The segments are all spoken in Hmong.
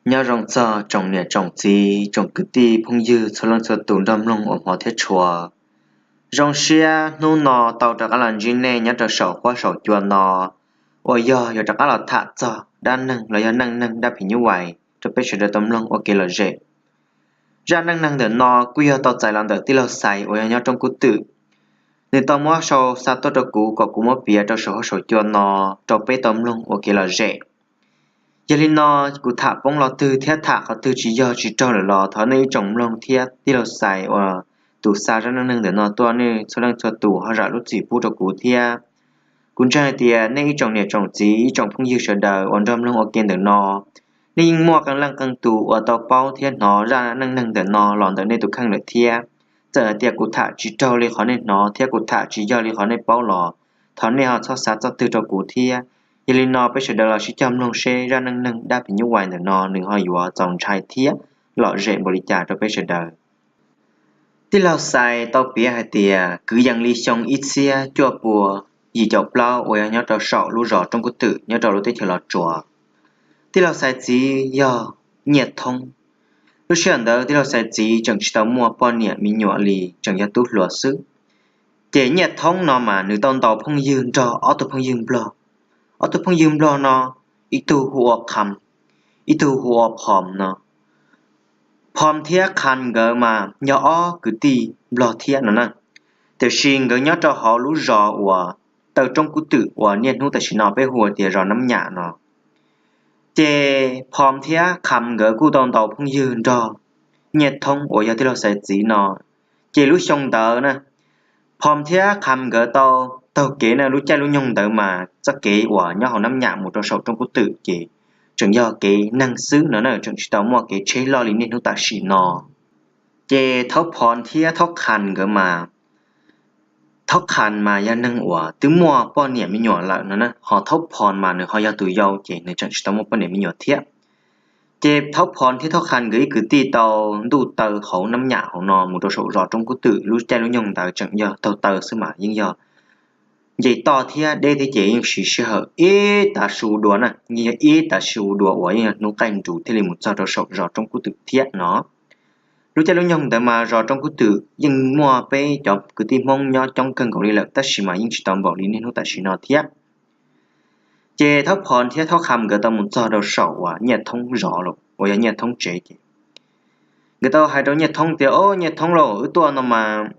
Nyob zoo txog tsoom niam tsoom txiv, tsoom kwv tij phooj ywg txhua leej txhua tus nrog mloog uas hmov thiab tshua. Zoo siab hnub no tau rov qab los ntsib nej nyob rau saum huab saum cua no, uas yog yuav rov qab los tham txog dab neeg los yog neej neeg dab phim nyuj vais rau peb sawv daws tau mloog ua kev lom zem. Zaj neej neeg ntawm no kuj yog tau txais los ntawm tij laug Xais uas yog nyob roob Kub Twm. Nws tau muab sau xa tuaj rau kuv kom kuv muab piav rau saum huab saum cua no rau peb tau mloog ua kev lom zem. Yog li no, kuv tham poob lo twg thiab tham qhov twg tsis yog tsis raug lawm los thov nej ib tsoom mloog thiab tij laug Xais uas tus xa zaj neej neeg ntawm no tuaj nej txhua leej txhua tus ho zam lub txim pub rau kuv thiab. Kuv ntseeg hais tias nej ib tsoom niam tsoom txiv ib tsoom phooj ywg sawv daws uas nrog mloog ua ke ntawm no, nej yeej muaj qee leej qee tus uas tau paub thiab hnov zaj neej neeg ntawm no los ntawm nej tus kheej lawm thiab. Txawm hais tias kuv tham tsis raug li qhov nej hnov thiab kuv tham tsis yog li qhov nej paub los thov nej ho txhob xav txoj twg rau kuv thiab. Yog li no peb sawv daws los sib cog mloog seb zaj neej neeg dab phim nyuj vais ntawm no nws ho yuav txaus ntshai thiab lom zem npaum li cas rau peb sawv daws. Tij laug Xais tau piav hais tias kwv yees li xyoo ib txhiab cuaj pua yim caum plaub uas yog nyob rau saum lub zos Roob Kub Twm nyob rau lub teb chaws Los Tsuas. Tij laug Xais txiv yog Nyiaj Thoob. Lub sij hawm ntawd tij laug Xais txiv tseem tsis tau muaj poj niam me nyuam li, tseem yog tub hluas xwb. Ces Nyiaj Thoob no mas nws tau ntaus phooj ywg nrog ob tug phooj ywg nplog. Ob tug phooj ywg nplog no, ib tug hu ua Kham, ib tug hu ua Phom no. Phom thiab Kham nkawd mas yog ob kwv tij nplog thiab no na. Tiam sis nkawd nyob rau hauv lub zos uas taw Roob Kub Twm uas niaj hnub tam sim no peb hu tias zos Nab Nyam no. Ces Phom thiab Kham nkawd kuj tau ntaus phooj ywg nrog Nyiaj Thoob uas yog tij laug Xais txiv no. Ces lub xyoo ntawd na, Phom thiab Kham nkawd tau taug kev na, lub caij lub nyoog ntawd mas txoj kev uas nyob hauv Nab Nyam mus rau saum Roob Kub Twm ces tseem yog kev neeg xwb no na, tseem tsis tau muaj kev tsheb loj li niaj hnub tam sim no. Ces Thaub Phom thiab Thaub Kham nkawd mas, Thaub Kham mas yog neeg uas twb muaj poj niam me nyuam lawm no na, ho Thaub Phom mas nws ho yog tus yau ces nws tseem tsis tau muaj poj niam me nyuam thiab. Ces Thaub Phom thiab Thaub Kham nkawd ib kwv tij tau ntuj taw hauv Nab Nyam hauv no mus rau saum zos Roob Kub Twm, lub caij lub nyoog ntawd tseem yog taug taw xwb mas yeej yog nce toj thiab deb thiab ces yeej siv sij hawm ib tav su dua na, yeej yog ib tav su dua uas yeej yog hnub qaij nrus thiaj li mus txog rau saum zos Roob Kub Twm thiab no. Lub caij lub nyoog ntawd mas zos Roob Kub Twm yeej muaj peb cov kwv tij Hmoob nyob coob kawg nkaus li lawm tab sis mas yeej tsis tau npaum li niaj hnub tam sim no thiab. Ces Thaub Phom thiab Thaub Kham nkawd tau mus txog rau saum uas Nyiaj Thoob zos los uas yog Nyiaj Thoob tsev ces nkawd tau hais rau Nyiaj Thoob tias, Au Nyiaj Thoob lauj, wb tuaj no mas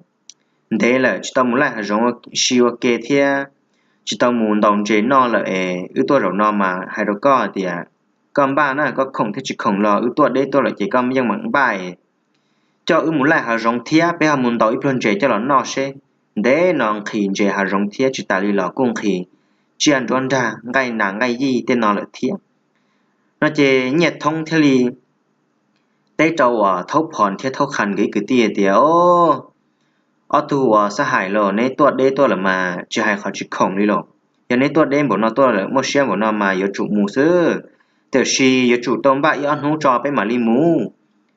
ntev lawm tsis tau mus laij hav zoov si ua ke thiab tsis tau mus ntaus ntses noj lawm es wb tuaj zaum no mas hais rau koj tias koj npaj na, koj khoom thiab tsis khoom los wb tuaj deb tuaj lawm ces koj yeej meem npaj es coj wb mus laij hav zoov thiab peb ho mus ntaus ib pluag ntses coj los noj seb. Ntev no nqhis ntses hav zoov thiab tsis tas li los kuj nqhis tsiaj nruab nrag nqaij nas nqaij yij tej no lawm thiab. No ces Nyiaj Thoob thiaj li teb rau uas Thaub Phom thiab Thaub Kham nkawd ib kwv tij tias, Ob tug uas xab hais los, neb tuaj deb tuaj lawm mas tsis hais qhov tsis khoom li los, yog neb tuaj deb npaum no tuaj lawm muaj siab npaum no mas yuav tsum mus xwb. Tiam sis yuav tsum tau npaj ib ob hnub tso peb mam li mus,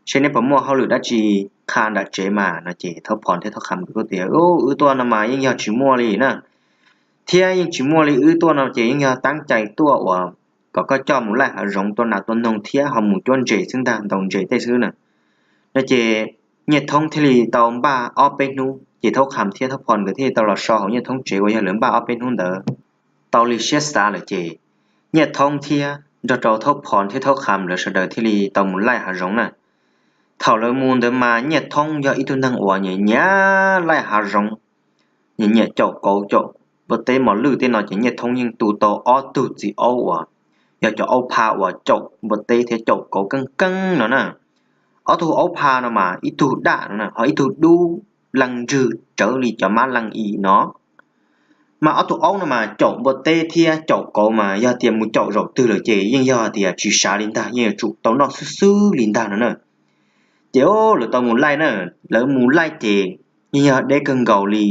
seb neb puas muaj hauj lwm dab tsi qha nram tsev mas no ces Thaub Phom thiab Thaub Kham nkawd kuj tias, Wb tuaj no mas yeej yog tsis muaj li na, thiab yeej tsis muaj li, wb tuaj no ces yeej yog teeb cai tuaj uas kom koj coj mus laij hav zoov tua nas tua noog thiab ho mus cuab ntses xwb ntag, ntaus ntses tej xwb na. No ces Nyiaj Thoob thiaj li tau npaj ob peb hnub ces Thaub Kham thiab Thaub Phom nkawd thiaj li tau los so hauv Nyiaj Thoob tsev uas yog lawv npaj ob peb hnub ntawd. Tau li siab xav lawm ces Nyiaj Thoob thiab nrog rau Thaub Phom thiab Thaub Kham lawv sawv daws thiaj li tau mus laij hav zoov na. Thaum lawv mus ntawd mas Nyiaj Thoob yog ib tug neeg uas nyiam nyiam laij hav zoov, nyiam nyiam caum kauv caum npua teb mos lwj tej no ces Nyiaj Thoob yeej tu tau ob tug txiv aub uas yog cov aub pha uas caum npua teb thiab caum kauv keej keej no na. Ob tug aub pha no mas ib tug daj no na, ho ib tug dub leej ntswg rawv li cov mab leej i no. Mas ob tug aub no mas caum npua teb thiab caum kauv mas yog tias mus caum zaum twg lawm ces yeej yog tias tsis sav li ntag, yeej yuav tsum tau noj xwb xwb li ntag no na. Ces lawv tau mus laij na, lawv mus laij ces yeej yog deb kawg nkaus li.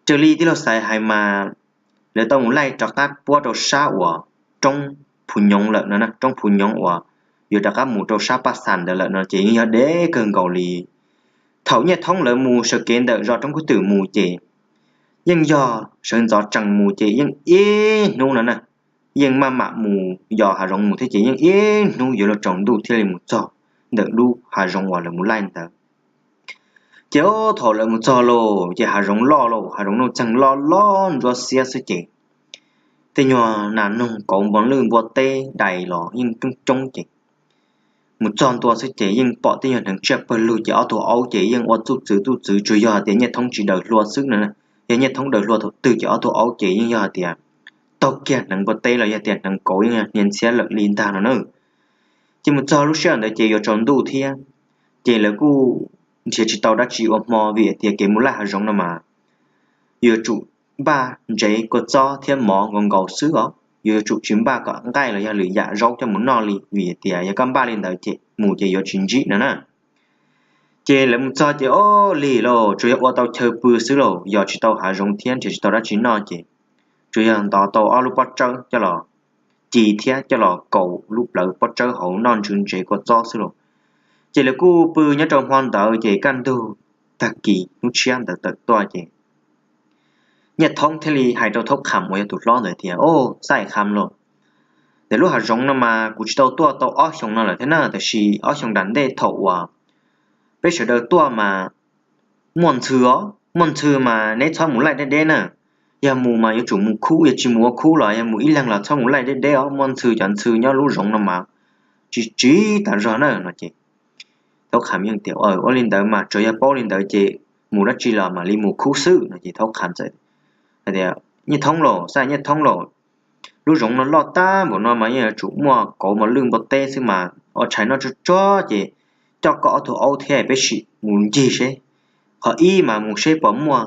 Raws li tij laug Xais hais mas lawv tau mus laij rov qab puab rau sab uas roob Phu Nyoov lawm no, roob Phu Nyoov uas yuav rov qab mus rau sab Paj Xas ntawd lawm no ces yeej yog deb kawg nkaus li. Thaum Nyiaj Thoob lawv mus sawv kev ntawm zos Roob Kub Twm mus ces yeej yog sawv ntxov tsees mus ces yeej ib hnub no na, yeej maj mam mus yos hav zoov mus thiab ces yeej ib hnub yuav luag tsaus ntuj thiaj li mus txog ntawm lub hav zoov uas lawv mus laij ntawd. Ces thaum lawv mus txog lauj, ces hav zoov loj lauj, hav zoov nuj txeeg loj loj ntsuab xiab xwb ces tej nyuag nas noog kauv npoo lwj npua teb dais los yeej coob coob ces mus txog ntua xwb ces yeej pom tej nyuag hneev tsiaj pawg lug ces ob tug aub ces yeej ua txuj txwv txuj txwv, tsuas yog hais tias Nyiaj Thoob tsis daws hlua xwb na. Yog Nyiaj Thoob daws hlua thaum twg ces ob tug aub ces yeej yog hais tias taug kiag hneev npua teb los yog tias hneev kauv yeej hnia ntxhiab lawm li ntag no na. Ces mus txog lub sij hawm ntawd ces yuav tsaus ntuj thiab, ces lawv kuj nrhiav tsis tau dab tsi ua hmo vim hais tias kev mus laij hav zoov no mas yuav tsum npaj ntsev kua txob thiab mov nkaus nkaus xwb os, yuav tsum tsis npaj kom nqaij los yog lwm yam zaub coj mus noj li vim hais tias yog koj npaj li ntawd ces mus ces yuav tsis ntsib no na. Ces lawv mus txog ces ob lig lauj, tsuas yog ua tau chaw pw xwb lauj, yos tsis tau hav zoov thiab nrhiav tsis tau dab tsi noj ces tsuas yog ntov tau ob lub pob tsawb coj los ci thiab coj los kaus lub plawv pob tsawb hauv noj ntsws ntsev kua txob xwb lauj. Ces lawv kuj pw nyob rau hmo ntawd ces kaj ntug tag kis hnub tshiab ntawd tawm tuaj ces Nyiaj Thoob thiaj li hais rau Thaub Qham uas yog tus hlob ntawd tias, Au, Xab Hais Qham lauj, ntawm lub hav zoov no mas kuv tsis tau tuaj tau ob xyoos no lawm thiab na, tab sis ob xyoos nram ntej thaum uas peb sawv daws tuaj mas muaj ntxhw os, muaj ntxhw mas neb txhob mus laij deb deb na. Yog mus mas yuav tsum mus khub, yog tsis mus ua khub los yog mus ib leeg los txhob mus laij deb deb os, muaj ntxhw, cov ntxhw nyob lub zoov no mas tsis tsim tas zog na no ces Thaub Qham yeej tias, Ua li ntawd mas tsuas yog paub li ntawd ces mus dab tsi los mam li mus khub xwb no ces Thaub Qham txawm hais tias, Nyiaj Thoob lauj, Xab Hais Nyiaj Thoob lauj, lub zoov no loj tag npaum no mas yeej yuav tsum muaj kauv mos lwj npua teb xwb mas ua tshais noj tsuag tsuag ces coj koj ob tug aub thiab peb sim mus ncig seb. Qhov ib mas mus seb puas muaj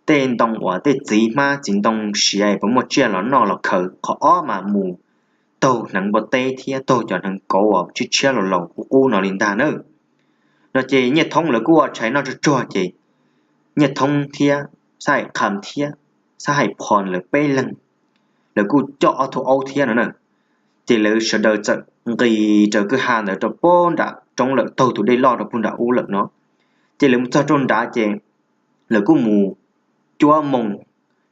tej ntoo uas tej txiv hmab txiv ntoo siav puas muaj tsiaj los noj los khaws. Qhov ob mas mus taug hneev npua teb thiab taug cov hneev kauv uas tshiab tshiab laus laus qub qub no li ntag na. No ces Nyiaj Thoob lawv kuj ua tshais noj tsuag tsuag ces Nyiaj Thoob thiab Xab Hais Qham thiab Xab Hais Phom lawv peb leeg, lawv kuj coj ob tug aub thiab no na. Ces lawv sawv daws txawm nqis raws kwj ha ntawd rau pem nram roob lawm, taug tus dej loj rau pem nram ub lawm no. Ces lawv mus txog rau nrad ces lawv kuj mus cuab moo,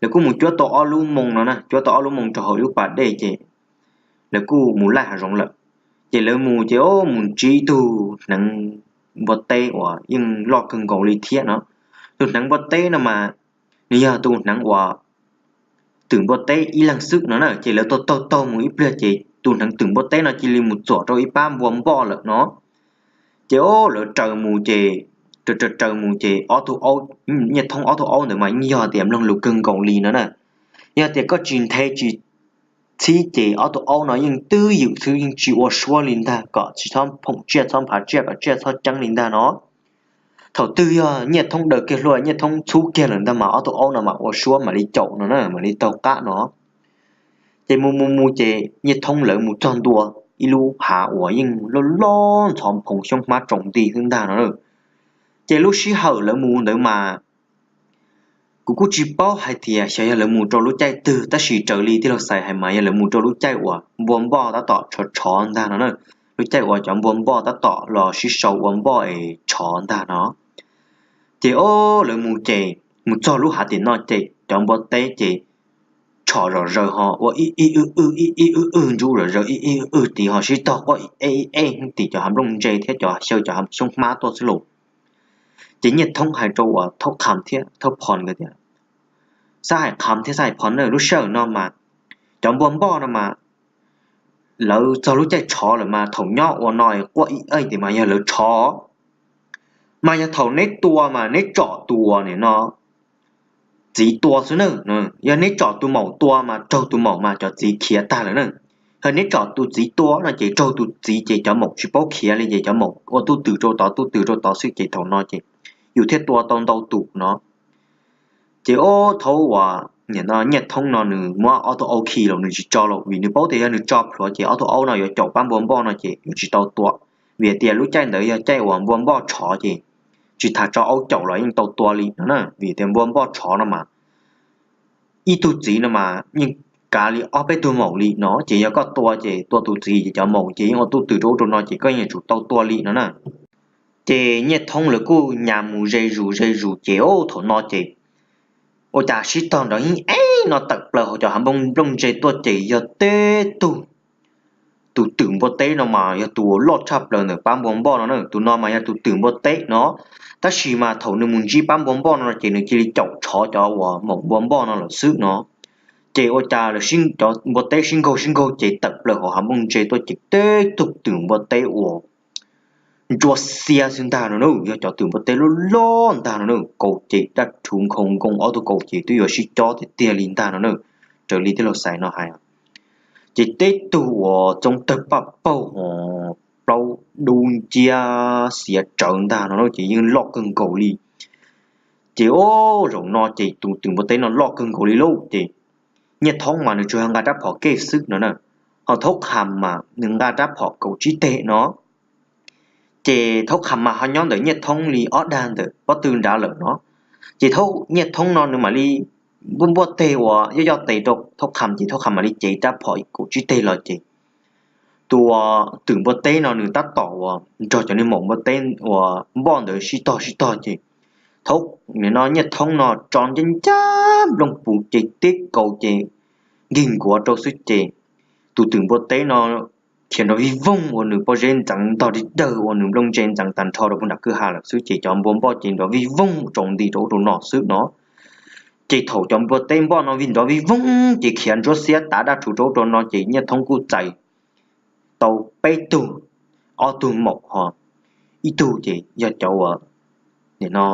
lawv kuj mus cuab tau ob lub moo no na, cuab tau ob lub moo rau hauv ib lub pas dej ces lawv kuj mus laij hav zoov lawm. Ces lawv mus ces mus ntsib ib tug hneev npua teb uas yeej loj kawg nkaus li thiab no. Tus hneev npua teb no mas nws yog tus hneev uas twm npua teb ib leeg xwb no na. Ces lawv taug taug taug mus ib pliag ces tus hneev twm npua teb no cia li mus txuam rau ib pab npua npoj lawm no. Ces lawv raws mus ces, raws raws mus ces ob tug, Nyiaj Thoob ob tug aub ntawd mas yeej yog tias mloog lus kawg nkaus li no na. Yog tias koj tsis nthe tsis txhib ces ob tug aub no yeej twb ywm xwb, yeej tsis ua suab li ntag, kom tsis txhob phoom tsiaj txhob nphav tsiaj kom tsiaj txhob ceeb li ntag no. Thaum twg yog Nyiaj Thoob daws kiag hlua, Nyiaj Thoob txhub kiag lawm ntag mas ob tug aub no mam ua suab mam li caum no na, mam li taug qab no. Ces mus mus mus ces Nyiaj Thoob lawv mus txog ntua ib lub hav uas yeej loj loj ntxhov nphoo xyoob hmab tsaus nti xwb ntag no. Ces lub sij hawm lawv mus ntawd mas kuv kuj tsis paub hais tias xyov yog lawv mus rau lub caij twg, tab sis raws li tij laug Xais hais mas yog lawv mus rau lub caij uas npua npoj tab tom tshov tshov ntag no na. Lub caij uas cov npua npoj tab tom los sib sau ua npoj es tshov ntag no. Ces o, lawv mus ces mus txog lub hav tim no ces cov npua teb ces tshov zom zaws ho ua ib ib wb wb ib ib wb wb ntsuj zom zaws ib ib wb wb tid ho sib tog quaj ib eb ib eb tim cov hav nplooj ntse thiab cov xyaw cov hav xyoob hmab tuaj xwb lauj. Ces Nyiaj Thoob hais rau uas Thaub Qham thiab Thaub Phom nkawd tias, Xab Hais Qham thiab Xab Hais Phom na, lub sij hawm no mas cov npua npoj no mas lawv txog lub caij tshov lawm mas thaum nyob ua no quaj ib eb tias mas yog lawv tshov. Mas yog thaum neb tua mas neb tsom tus uas nim no txiv tua xwb na. Yog neb tsom tus maum tua mas raug tus maum mas cov txiv khiav tag lawm na. Yog neb tsom tus txiv tua no ces raug tus txiv ces cov maum tsis paub khiav li ces cov maum ua tub twm rau tod tub twm rau tod xwb ces thaum no ces yus thiaj tua tau ntau tus no. Ces o, thaum uas Nyiaj Thoob no nws muab ob tug aub khi los nws tsis tso los vim nws paub tias yog nws tso plhuav ces ob tug aub no yuav caum pab npua npoj no ces yuav tsis tau tua. Vim tias lub caij ntawd yog caij uas npua npoj tshov ces tsis tas tso aub caum los yeej tau tua li no na, vim tias npua npoj tshov no mas ib tug txiv no mas yeej kav li ob peb tug maum li no ces yog koj tua ces tua tus txiv ces cov maum ces yeej ua tub twm rau ub rau no ces koj yeej yuav tsum tau tua li no na. Ces Nyiaj Thoob lawv kuj nyas mus ze zus ze zus ces o, thaum no ces ua cas sib tog nrov ib eb no tawm plaws hauv cov hav nplooj ntse tuaj ces yog teb tug. Tus twm npua teb no mas yog tus loj tshaj plaws ntawm pab npua npoj no na, tus no mas yog tus twm npua teb no. Tab sis mas thaum nws mus ntsib pab npua npoj no ces nws cia li caum tshov cov uas maum npua npoj no lawm xwb no. Ces ua cas cov npua teb sib nkaug sib nkaug ces tawm plaws hauv hav nplooj ntse tuaj ces teb tug twm npua teb uas ntsuab xiab xwb ntag no na, yog cov twm npua teb loj loj ntag no na, kaus ces daj rhuv nkhaus nkoos, ob tug kaus ces twb yuav sib cob tiag tiag li ntag no na, raws li tij laug Xais no hais. Ces teb tug uas txoov tawg paj paug hos plaub dub nciab xiav tsawv ntag no na, ces yeej loj kawg nkaus li. Ces o, zaum no ces tus twm npua teb no loj kawg nkaus li lauj, ces Nyiaj Thoob mas nws tsuas yog nqa rab phom kej xwb no na, ho Thaub Qham mas nws nqa rab phom kaum tsib teg no. Ces Thaub Qham mas ho nyob ntawm Nyiaj Thoob li ob dag ntawm pob tw nrad lawm no. Ces Nyiaj Thoob no nws mam li npuaj npuaj teg uas yoj yoj tes rau Thaub Qham ces Thaub Qham mam li cev rab phom kaum tsib teg los ces tus twm npua teb no nws tab tom uas nrog cov niag maum npua teb uas npoj ntawd sib tog sib tog ces thaum no Nyiaj Thoob no tso ncaj ncaj nplooj puv ces tib kaus ces nkig nkuav rau xwb ces tus twm npua teb no khiav nrov vij voog uas nws pob zeb ntxeev ntog dib dawg uas nws nplooj ntse ntxeev tag nrho rau puag nram kwj ha lawm xwb ces cov npua npoj ces nrov vij voog tsaus nti rau ub rau no xwb no. Ces thaum cov npua teb npoj no vij nrov vij voog ces khiav ntsuab xiab tav daj rhuv rau ub rau no ces Nyiaj Thoob kuj txais tau peb tug, ob tug maum ho ib tug ces yog cov uas nim no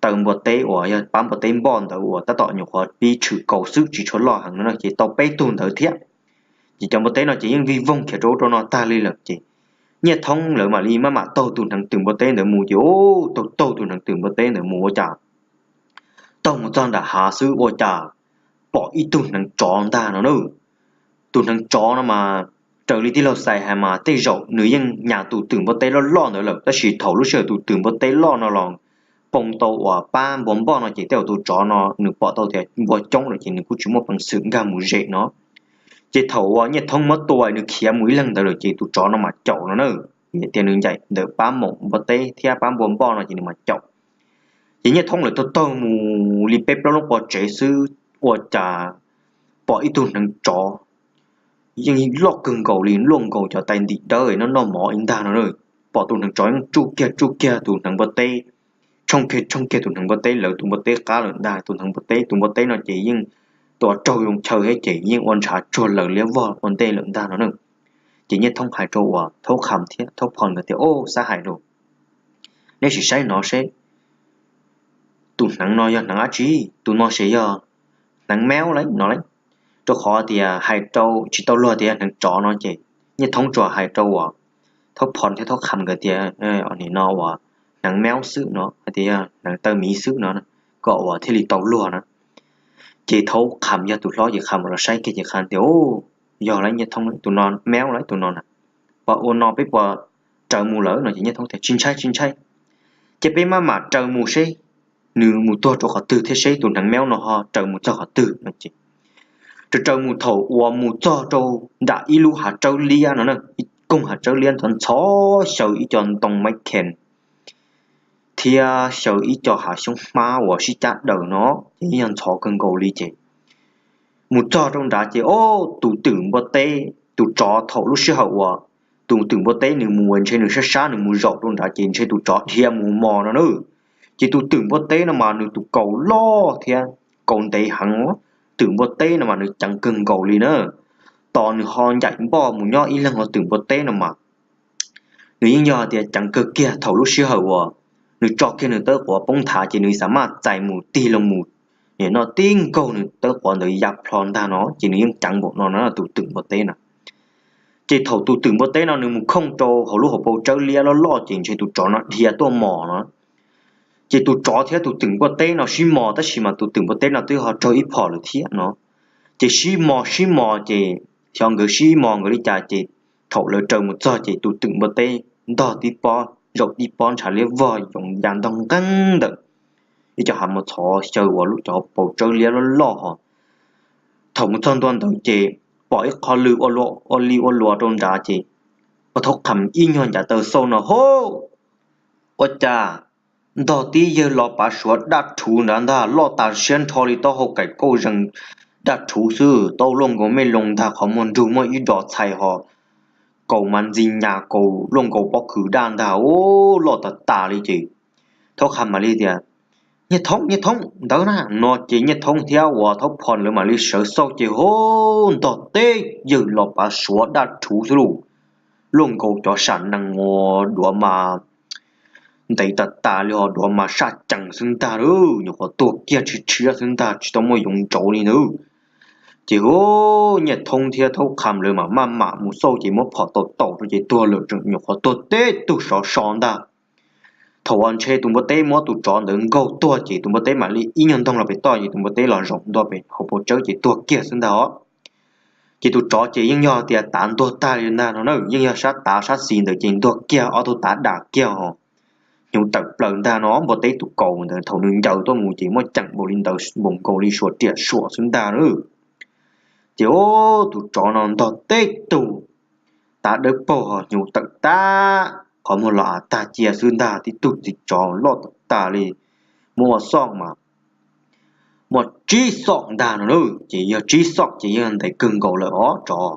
taw npua teb uas yog pab npua teb npoj ntawd uas tab tom nyuam qhuav pib tshwm kaus xwb tsis tshua loj heev no ces tau peb tug ntawd thiab. Ces cov npua teb no ces yeej vij voog khiav rau ub rau no tag li lawm ces Nyiaj Thoob lawv mam li maj mam taug tus hneev twm npua teb ntawd mus ces taug taug tus hneev twm npua teb ntawd mus ua cas taug mus txog nram hav xwb ua cas pom ib tug hneev tsov ntag no na. Tus hneev tsov no mas raws li tij laug Xais hais mas tej zaum nws yeej nyas tus twm npua teb loj loj ntawd lawm tab sis thaum lub sij hawm tus twm npua teb loj no los poo tau uas pab npua npoj no ces tej zaum tus tsov no nws pom tau tias npua coob lawm ces nws kuj tsis muaj peev xwm nkag mus zem no. Ces thaum uas Nyiaj Thoob muab tua nws khiav mus ib leeg ntawd lawm ces tus tsov no mas caum no na, vim tias nws ncaim ntawm pab maum npua teb thiab pab npua npoj no ces nws mas caum. Ces Nyiaj Thoob lawv taug taug mus li peb plaub lub qhov tsev xwb ua cas pom ib tug hneev tsov yeej loj kawg nkaus li, luaj nkaus cov tais ntim dawb noj noj mov ib ntag no. Pom tus hneev tsov yeej tsuj kiag tsuj kiag tus hneev npua teb, tshooj kiag tshooj kiag tus hneev npua teb, lawv tus npua teb qab lawm ntag. Tus hneev npua teb, tus npua teb no ces yeej tua raug zoo chaw thiab ces yeej ua ntshav tsuag lawm liab vog ua ntej lawm ntag no na. Ces Nyiaj Thoob hais rau uas Thaub Qham thiab Thaub Phom nkawd tias, Au, xav hais lus, neb sim saib no seb tus hneev no yog hneev dab tsi, tus no ces yog hneev meob lauj no lauj. Rau qhov tias hais rau tsis tau luag tias yog hneev tsov no ces Nyiaj Thoob tsuas hais rau uas Thaub Phom thiab Thaub Qham nkawd tias, Nim no uas hneev meob xwb no, hais tias yog hneev taw miv xwb no, kom uas thiaj li tau luag na. Ces Thaub Qham yog tus hlob ces Qham los saib kiag ces Qham tias, Yog lauj Nyiaj Thoob, tus no meob lauj tus no na, ua no peb puas raws mus lawm no ces Nyiaj Thoob tias, Tsis ntshai tsis ntshai, cia peb maj mam raws mus seb nws mus tuag rau qhov twg thiab seb tus hneev meob no ho raws mus txog qhov twg no ces raws raws mus thaum uas mus txog rau nram ib lub hav tsawb liab no na, ib koog hav tsawb liab ntxhov ntxhov xyaw ib co ntoo maiv khees thiab xyaw ib co hav xyoob hmab uas sib cab daws no, ces yeej yog ntxhov kawg nkaus li ces mus txog rau nrad ces o, tus twm npua teb tus tsov thaum lub sij hawm uas tus twm npua teb nws mus ntshe nws sab sab nws mus zaum rau nrad ces ntshe tus tsov dhia mus mos no na. Ces tus twm npua teb no mas nws tus kaus loj thiab kaus ntev heev, twm npua teb no mas nws ceev kawg nkaus li na. Tos nws ho ncaim npoj mus nyob ib leeg ho twm npua teb no mas nws yeej yog tias ceev kawg kiag thaum lub sij hawm uas nws tso kiag nws tawb quav poob nthav ces nws xav maj txais mus tig loo mus, nim no tib nkaug nws tawb quav ntawd ya plho ntag no ces nws yeej ceev npaum no na tus twm npua teb na. Ces thaum tus twm npua teb no nws mus khooj rau hauv lub hauv paus tsawb liab loj loj ces ntshe tus tsov no dhia tuaj mos no. Ces tus tsov thiab tus twm npua teb no sib mos tab sis mas tus twm npua teb no twb ho raug ib phom lawm thiab no. Ces sib mos sib mos ces xyov nkawd sib mos nkawd li cas ces thaum lawv raws mus txog ces tus twm npua teb ntog tib pob zaum tib pob ntshav liab vog yoov ya ntog nqeeb ntawm ib co hav mos txhov xyaw uas lub cov paus tsawb liab loj loj ho. Thaum mus txog ntua ntawd ces pom ib qho lw ua li ua luas rau nrad ces ua thaub qham ib nyuag ncav taw xauj no, Hub! Ua cas ntog tib yawg los pav suav daj rhuv ntawd ntag, loj tas siab nrho li taub hau kaim kauj zees daj rhuv xwb, tau luaj nkaus mej loo ntag, qhov muag nrug muaj ib dos txhais ho kaus mas ntxi nyas kaus luaj nkaus pob kws daj ntag, loj tas tas li ces Thaub Qha mam li tias, Nyiaj Thoob, Nyiaj Thoob, ntawd na. No ces Nyiaj Thoob thiab uas Thaub Phom lawv mam li sawv xauj ces ho ntog teb yawg los pav suav daj rhuv xwb lauj, luaj nkaus cov sam nees uas duav mas ntev tas tas li ho duav mas saj cees xwb ntag lauj, nyuam qhuav tuag kiag tshiab tshiab xwb ntag, tsis tau muaj yoov ntsauv li ntawd. Ces ho Nyiaj Thoob thiab Thaub Qha lawv mam maj mam mus xauj ces muab phom tau tau rau ces tuag lawm, nyuam qhuav tuag teb tug sov so ntag. Thaum uas ntshe tus npua teb muab tus tsov ntawd nkaug tuag ces tus npua teb mam li ib nyuag ntog los pem toj ces tus npua teb los zaum ntua pem hauv paus tsawb ces tuag kiag xwb ntag os. Ces tus tsov ces yeej yog tias tav ntuag tag li ntag no na, yeej yog sab tav sab xis ntawd ces ntuag kiag, ob tug tav dam kiag ho hnyuv tawm plaws ntag no. Npua teb tus kaus ntawd thaum nws ncaws tuaj mus ces muaj ceem npaum li ntawd, npaum nkaus li suav riam suam xwb ntag na. Ces tus tsov no ntog teb tug tav dawb paug ho hnyuv tawm tag, qhov muag los av tag cia xwb ntag, tib tug txiv tsov loj tas tas li, muaj ua xoj mas muaj tsib xoj ntag no lauj, ces yog tsib xoj ces yog ntev kawg nkaus lawm os tsov.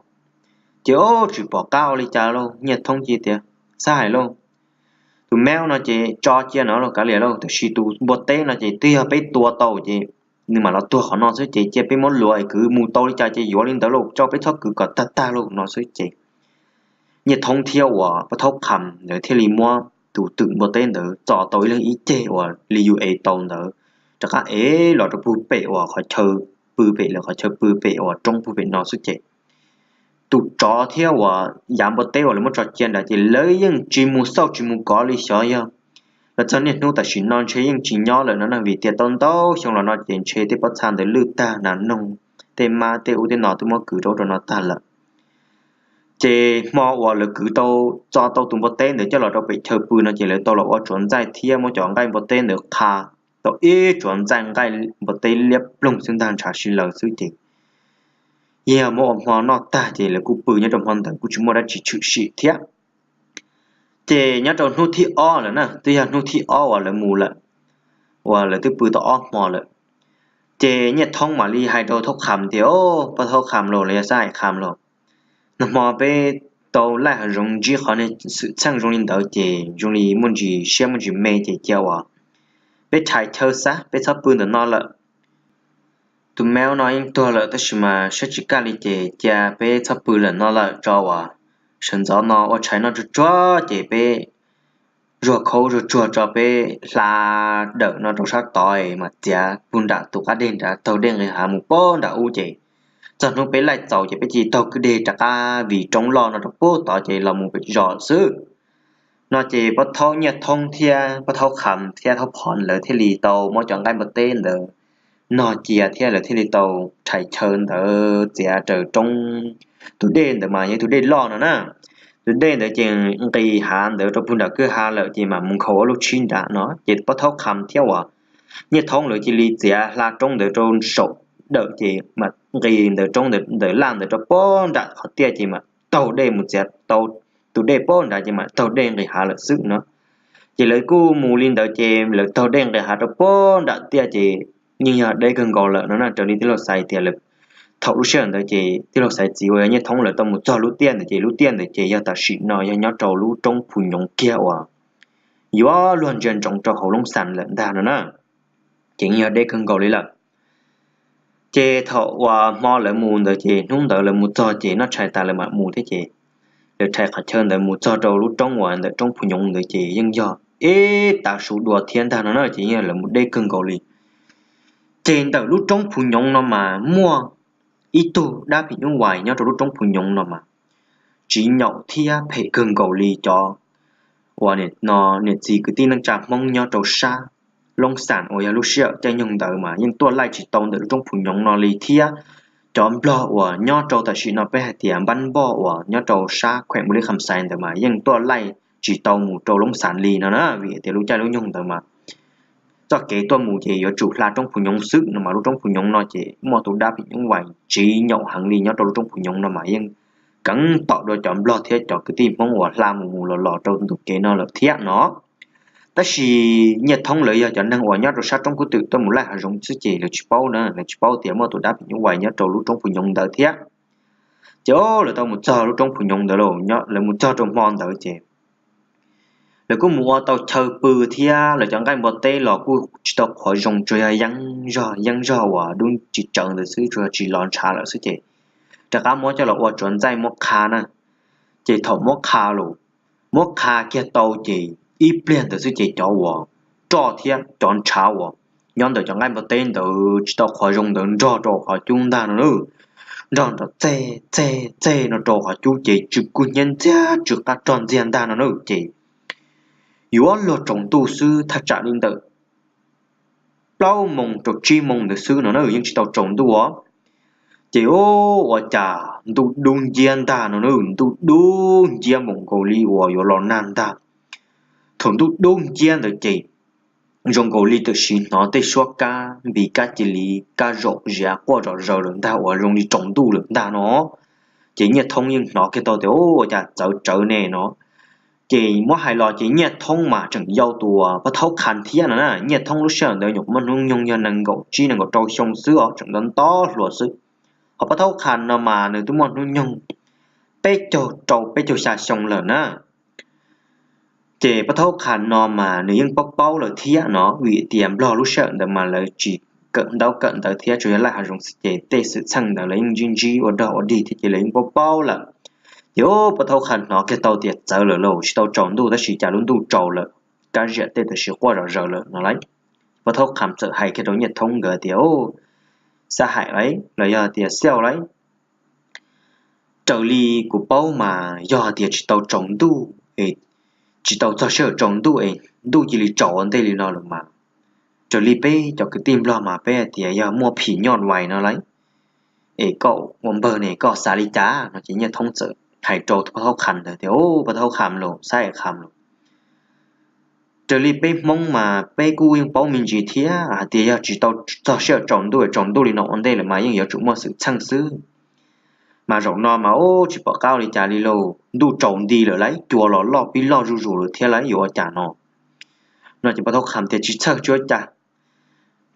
Ces tsis pom qab ua li cas lauj, Nyiaj Thoob cia tias, Xab hais lauj, tus meb no ces tso cia no lauj, kav liam lauj, tab sis tus npua teb no ces twb yog peb tua tau ces nws mam los tuag qhov no xwb ces cia peb muab luav es kwv mus tau li cas ces yuav li ntawd lauj, tso peb txhob kwv kom tag tag lauj no xwb ces Nyiaj Thoob thiab uas Paj Thaub Qha ntawd thiaj li muab tus twm npua teb ntawd txo tau ib leeg ib ceg uas li yus ev tau ntawd, rov qab ev los rau puag pem uas qhov chaw pw pem lawv qhov chaw pw pem uas roob puag pem no xwb ces tus tsov thiab uas yav npua teb uas lawv muab tso cia ntawd ces lawv yeej tsis mus xauj tsis mus kov li, xyov yog los txog niaj hnub tam sim no ntshe yeej tsis nyob lawm no na, vim tias tau ntau xyoo los no ces ntshe tej pob txha ntawd lwj tag, nas noog, tej mab tej ub tej no twb muab kwv rau ub rau no tag lawm. Ces hmo uas lawv kwv tau, txo tau tus npua teb ntawd coj los rau pem chaw pw no ces lawv tau los ua tsuav ntxaij thiab muab cov nqaij npua teb ntawd qha tau ib tsuav ntxaij nqaij npua teb liab ploog xwb ntag, ntshav si laws xwb ces yog muab ua hmo noj tag ces lawv kuj pw nyob rau hmo ntawd kuj tsis muaj dab tsi tshwm sim thiab. Ces nyob rau hnub thib ob lawm na, twb yog hnub thib ob uas lawv mus lawm, uas lawv twb pw tau ob hmo lawm. Ces Nyiaj Thoob mam li hais rau Thaub Qha tias, Au, Paj Thaub Qha los los yog Xab Hais Qha los, nag hmo peb tau laij hav zoov ntsib qhov niag xwm txheej zoo li ntawd ces zoo li muaj ntsis siab muaj ntsis me ces cia uas peb rhais chaw xwb, peb txhob pw ntawm no lawm. Tus meb no yeej tuag lawm tab sis mas siab tsis kaj li ces cia peb txhob pw lawm no lawm tso uas sawv ntxov no ua tshais noj tsuag tsuag ces peb zuag khaub zuag tsuag tso peb hla dawm no rau sab tod mas txiav puag nram tus qab deg nrad taug dej nqis hav mus puag nram ub ces txog hnub peb laij txaus ces peb cia li taug kwj deg rov qab vij roob loj no rau puag tod ces los mus pem zos xwb. No ces Paj Thaub, Nyiaj Thoob thiab Paj Thaub Qha thiab Thaub Phom lawv thiaj li tau muab cov nqaij npua teb ntawd nog cia thiab lawv thiaj li tau rhais chaw ntawd txiav raws roob. Tus dej ntawd mas yog tus dej loj no na, tus dej ntawd ces nqis hav ntawd rau puag nram kwj ha lawm ces mam mus nkhaus ua lub tshib nrad no ces Paj Thaub Qha thiab uas Nyiaj Thoob lawv cia li txiav hla roob ntawd rau saum dawm ces mam nqis ntawm roob ntawd, ntawm laj ntawd rau puag nram qhov tiaj ces mam taug dej mus txiav tau tus dej puag nrad ces mam taug dej nqis hav lawm xwb no. Ces lawv kuj mus li ntawd ces lawv taug dej nqis hav rau puag nram tiaj ces yeej yog deb kawg nkaus lawm no na. Raws li tij laug Xaiv tias lawv, thaum lub sij hawm ntawd ces tij laug Xaiv txiv uas yog Nyiaj Thoob lawv tau mus txog lub tiaj ntawd ces lub tiaj ntawd ces yog tam sim no yog nyob rau lub roob Phu Nyoov kiag uas yuav luag ntsia ntsoov rau hauv Loob Xas lawm ntag no na. Ces yeej yog deb kawg nkaus li lawm. Ces thaum uas hmo lawv mus ntawd ces hnub ntawd lawv mus txog ces noj tshais tas lawv mam mus thiab ces lawv rhais qhov chaw ntawd mus txog rau lub roob uas ntawm roob Phu Nyoov ntawd ces yeej yog ib tav su dua thiab ntag no na ces yeej yog lawv mus deb kawg nkaus li. Ces ntawm lub roob Phu Nyoov no mas muaj ib tug dab phim nyuj vais nyob rau lub roob Phu Nyoov no mas tsis nyaum thiab phem kawg nkaus li cov uas niam txiv kwv tij neej tsa Hmoob nyob rau sab Loob Xas uas yog lub sij hawm caij nyoog ntawd mas yeej tuaj laij tsis tau ntawm lub roob Phu Nyoov no li thiab cov Nplog uas nyob rau tam sim no peb hais tias npab npoj uas nyob rau sab khueem Npu Lis Kham Xais ntawd mas yeej tuaj laij tsis tau mus rau Loob Xas li no na vim tias lub caij lub nyoog ntawd mas txoj kev tuaj mus ces yuav tsum hla roob Phu Nyoov xwb no mas lub roob Phu Nyoov no ces muaj tus dab phim nyuj vais tsis nyaum heev li nyob rau lub roob Phu Nyoov no mas yeej keev tom dua cov Nplog thiab cov kwv tij Hmoob uas hla mus mus los los rau ntu kev no lawm thiab no. Tab sis Nyiaj Thoob lawv yog cov neeg uas nyob rau sab roob kub twm tuaj mus laij hav zoov xwb ces lawv tsis paub na, lawv tsis paub tias muaj tus dab phim nyuj vais nyob rau lub roob Phu Nyoov ntawd thiab. Ces lawv tau mus txog lub roob Phu Nyoov ntawd los, lawv mus txog rau hmo ntawd ces lawv kuj mus ua tau chaw pw thiab lawv cov nqaij npua teb los kuj tsis tau qhuav zoo, tsuas yog yeeb zog yeeb zog uas dub tsis tsawv ntawd xwb, tsuas yog tsis los ntshav lawm xwb ces rov qab muab coj los ua tsuav ntxaij muab qha na. Ces thaum muab qha los, muab qha kiag tau ces ib pliag ntawd xwb ces cov uas roj thiab cov ntshav uas nyob ntawm cov nqaij npua teb ntawd tsis tau qhuav zoo ntawd nrog rau qhov cub ntag no na. Nrog nrov txeg txeg txeg no rau qhov cub ces tsw kub hnyiab ntxiag tsw qab rog ntxiag ntag no na. Ces yuav luag tsaus ntuj xwb, thaj tsam li ntawm plaub moos rau tsib moos ntawd xwb no na, yeej tsis tau tsaus ntuj os. Ces ua cas ntuj dub nciab ntag no na, ntuj dub nciab npaum nkaus li uas yuav los nag ntag. Thaum ntuj dub nciab ntawd ces zoo nkaus li tam sim hnov tej suab kab npis kab cia li kab zom ziav quaj zom zaws lawm ntag uas zoo li tsaus ntuj lawm ntag no. Ces Nyiaj Thoob yeej hnov kiag tau tias ua cas txawv tsawv ne no. Ces muab hais los ces Nyiaj Thoob mas tseem yau tus Paj Thaub Qhas thiab no na. Nyiaj Thoob lub sij hawm ntawd nyuam qhuav muaj hnub nyoog yog nees nkaum tsib nees nkaum rau xyoo xwb os, tseem ntau ntau hluas xwb. Ho Paj Thaub Qhas no mas nws twb muaj hnub nyoog peb caug rau peb caug xya xyoo lawm na. Ces Paj Thaub Qhas no mas nws yeej paub paub lawm thiab no, vim tias Nplog lub sij hawm ntawd mas lawv tsis kawm ntaub kawm ntawv thiab tsuas yog laij hav zoov xwb ces tej xwm txheej ntawd lawv yeej ntsib ntsib ua dog ua dig thiab ces lawv yeej paub paub lawm. Ces Paj Thaub Qhas hnov kiag tau tias txawv lawm lauj, tsis tau tsaus ntuj tab sis cas lub ntuj tsaus lawm, kab ziam tej tam sim quaj zom zaws lawm no lauj. Paj Thaub Qhas txawm hais kiag rau Nyiaj Thoob nkawd tias, Xab Haim lauj, los yog tias Xiauj lauj, raws li kuv paub mas yog tias tsis tau tsaus ntuj, tsis tau txog sij hawm tsaus ntuj es ntuj cia li tsaus ua ntej li no lawm mas, raws li peb cov kwv tij Nplog mas peb hais tias yog muaj phim nyuj vais no lauj. Es koj ua npawg ne koj xav li cas no? Ces Nyiaj Thoob txawm hais rau Paj Thaub Qhas ntawd tias, Paj Thaub Qhas los, Xab Haim Qhas los, raws li peb Hmoob mas peb kuj yeej paub me ntsis thiab hais tias yog tsis tau txog sij hawm tsaus ntuj, tsaus ntuj li no ua ntej lawm mas yeej yuav tsum muaj xwm txheej xwb. Mas zaum no mas ub tsis pom qab ua li cas li lauj, ntuj tsaus nti lawm lauj, cua los loj pib loj zuj zus lawm thiab lauj, yuav ua cas no? No ces Paj Thaub Qhas tias tsis txhawj tsis ua cas,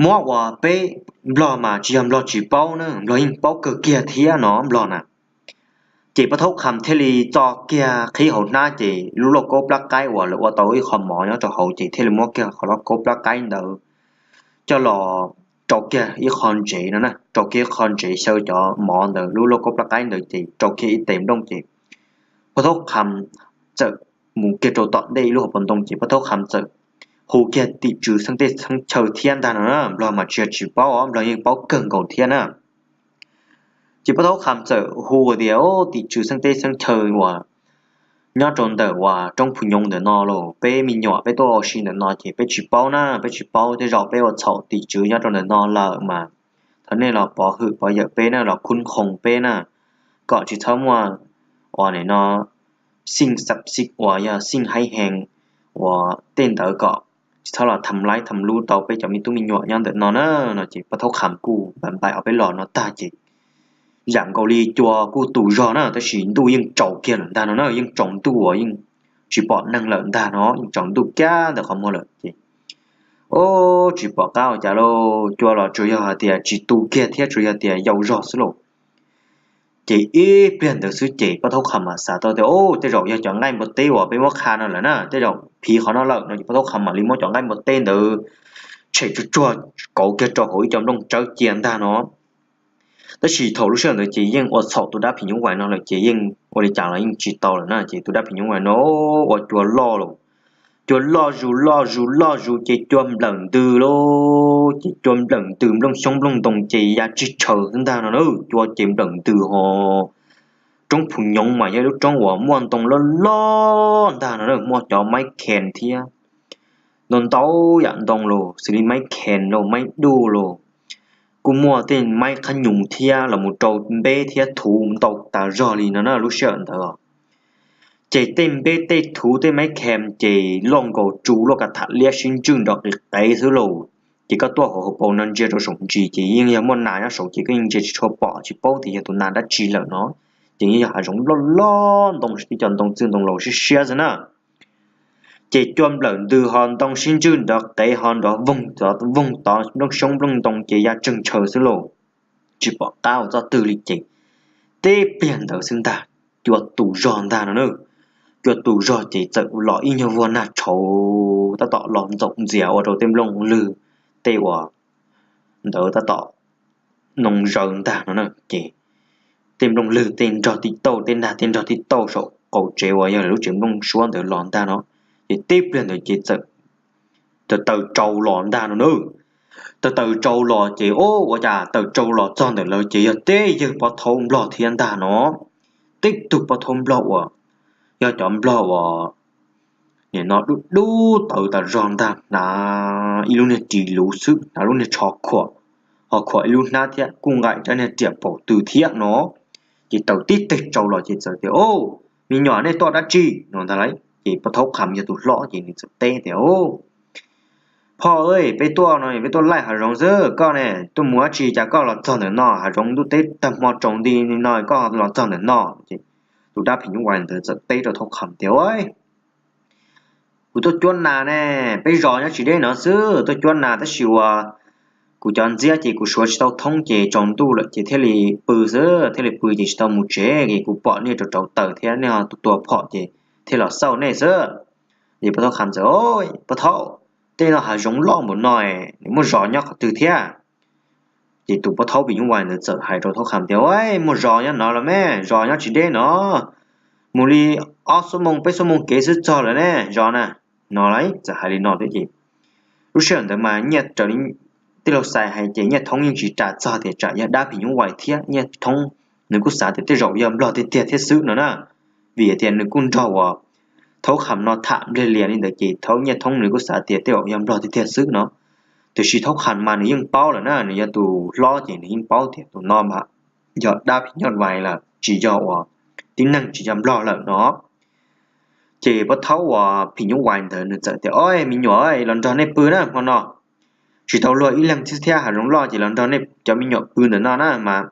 muab ua peb Nplog mas tsis yog Nplog tsis paub na, Nplog yeej paub kawg kiag thiab no Nplog na. Ces Paj Thaub Qhas thiaj li txo kiag qhib hauv hnab ces lub lauj kaub plab qaib uas lawv ua tau ib qho mov nyob rau hauv ces thiaj li muab kiag qhov lauj kaub plab qaib ntawd coj los rau kiag ib qho ntsev no na, rau kiag ib qho ntsev xyaw cov mov ntawd lub lauj kaub plab qaib ntawd ces rau kiag ib tes nplooj ces Paj Thaub Qhas txawm mus kiag rau tom ntej ib lub hauv paus ntoo ces Paj Thaub Qhas txawm hu kiag tim tswv xeeb teb xeeb chaw thiab ntag no na, Nplog mas tsis yog tsis paub os, Nplog yeej paub kawg nkaus thiab na. Ces Paj Thaub Qhas txawm hu tias, Tim tswv xeeb teb xeeb chaw uas nyob rau ntawm uas roob Phu Nyoov ntawm no los, peb me nyuam peb tuaj ua si ntawm no ces peb tsis paub na, peb tsis paub, tej zaum peb ua txhaum tim tswv nyob rau ntawm no lawm mas thov nej los pov hwm pov yawm peb na, los khub qhoos peb na, kom tsis txhob muaj uas nim no xij xab xib uas yog xij haib hees uas tej ntawd kom tsis txhob los tham laib tham lub tau peb cov me tub me nyuam nyob ntawm no na. No ces Paj Thaub Qhas kuj npam npaim ob peb los no tag ces yam nkaus li cua kuj tu zog na, tab sis ntuj yeej tsaus kiag lawm ntag no na, yeej tsaus ntuj uas yeej tsis pom neeg lawm ntag no, yeej tsaus ntuj kiag ntawm qhov muag lawm ces, o, tsis pom qab ua cas lauj, cua los tsuas yog hais tias tsis tu kiag thiab tsuas yog tias yau zog xwb lauj. Ces ib pliag ntawd xwb ces Paj Thaub Qhas mam xav tau tias, o, tej zaum yog cov nqaij npua teb uas peb muab qha no lawm na, tej zaum phiv qhov no lawm no ces Paj Thaub Qhas mam li muab cov nqaij npua teb ntawd tshem tsuag tsuag kauv kiag rau hauv ib co nplooj tsawb cia ntag no. Tab sis thaum lub sij hawm ntawd ces yeej ua txhaum tus dab phim nyuj vais no lawm ces yeej ua li cas los yeej tsis tau lawm na. Ces tus dab phim nyuj vais no ua cua loj los, cua loj zus loj zus loj zus ces cua nplawm ntws lauj, ces cua nplawm ntws nplooj xyoob nplooj ntoo ces ya tsig tshaws xwb ntag no na. Cua ces nplawm ntws ho roob Phu Nyoov mas yog lub roob uas muaj ntoo loj loj ntag no na, muaj cov maib khen thiab ntau ntau yam ntoo los xws li maib khen los maib duj los kuj muaj tej maib qhab nyus thiab los mus rau npeb thiab thuv ntau tas zog li no na lub sij hawm ntawd. Ces tej npeb tej thuv tej maib khem ces loj nkaus tsu loj ka tham liab sib ntswj nrov qis qev xwb lauj. Ces koj tuaj hauv hauv paus no ntsia rau saum ntsis ces yeej yog muaj nas nyob saud ces koj yeej ntsia tsis tshua pom tsis paub tias yog tus nas dab tsi lawm no. Ces yeej yog hav zoov loj loj ntoo ib co ntoo txwj ntoo laus siab siab xwb na. Ces cua nplawm ntws ho ntoo sib ntswj nrov qev ho nrov voog tod voog tod, nplooj xyoob nplooj ntoo ces ya tsees tshaws xwb lauj. Tsis pom qab ua txoj twg li ces tib pliag ntawd xwb ntag, cua tu zog ntag no na. Cua tu zog ces txawm los ib nyuag vuag nag tshauv tab tom los ntxaum ntxias ua rau tej nplooj lwg, tej uas ntawd tab tom noo zaws ntag no na. Ces tej nplooj lwg tej nrog tib tauj, tej nag tej nrog tib tauj saum qaum tsev uas yog lub tsev nplooj suab ntawd los ntag no. Ces tib pliag ntawd ces txawm taws taws tsau los ntag no na. Taws taws tsau los ces, o, ua cas taws tsau los txog ntawm lawv ces yog teb yawg pov thaub nplog thiab ntag no. Tib tug pov thaub nplog uas yog cov nplog uas nim no dub dub tawv tas zog ntag, hnav ib lub niag ris luv xwb, hnav lub niag tsho khuam, ho khuam ib lub hnab thiab kuj nqa rab niag riam paum tw thiab no. Ces taws tib teg tsau los ces txawm tias, O, me nyuam, nej tuaj dab tsi? No ntag lauj. Ces pov thaub qham yog tus hlob ces nws txawm teb tias, O, phauj, peb tuaj no peb tuaj laij hav zoov xwb, koj ne tuaj mus dab tsi cas koj los txog ntawm no? Hav zoov ntuj teb tag hmo tsaus nti no koj los txog ntawm no. Ces tus dab phim nyuj vais ntawd txawm teb rau thaub qham tias, Kuv tuaj cuab nas ne, peb zos nyob tsis deb no xwb, tuaj cuab nas tab sis uas kuv cov ntxiab ces kuv suav tsis tau thoob ces tsaus ntuj lawm ces thiaj li pw xwb, thiaj li pw ces tsis tau mus tsev, ces kuv pom nej rauv rauv taws thiab nej ho tua tua phom ces thiaj los xauj nej xwb. Ces pov thaub qham txawm, Pov thaub, tej no hav zoov loj npaum no, nws muaj zos nyob qhov twg thiab? Ces tus pov thaub phim nyuj vais ntawd txawm hais rau thaub qham tias, Muaj zos nyob no los mas, zos nyob tsis deb no, mus li ob xuab moos peb xuab moos kev xwb txog lawm ne zos na, no lauj. Txawm hais li no thiab ces lub sij hawm ntawd mas nyiaj raws li tij laug Xais hais ces Nyiaj Thoob yeej tsis ras txog tias tsam yog dab phim nyuj vais thiab, Nyiaj Thoob nws kuj xav tias tej zaum yog nplog tiag tiag thiab xwb no na, vim tias nws kuj nrog uas thaub qham no tham npliag lias li ntawd ces thaub Nyiaj Thoob nws kuj xav tias tej zaum yog nplog tiag tiag xwb no. Tiam sis thaub qham mas nws yeej paub lawm na, nws yog tus hlob ces nws yeej paub tias tus no mas yog dab phim nyuj vais lawm, tsis yog uas tib neeg tsis yog nplog lawm no. Ces pov thaub uas phim nyuj vais ntawd nws txawm tias, O, me nyuam, los nrog nej pw na hmo no, tsis tau luag ib leeg thiab, hav zoov loj ces los nrog nej cov me nyuam pw ntawm no na mas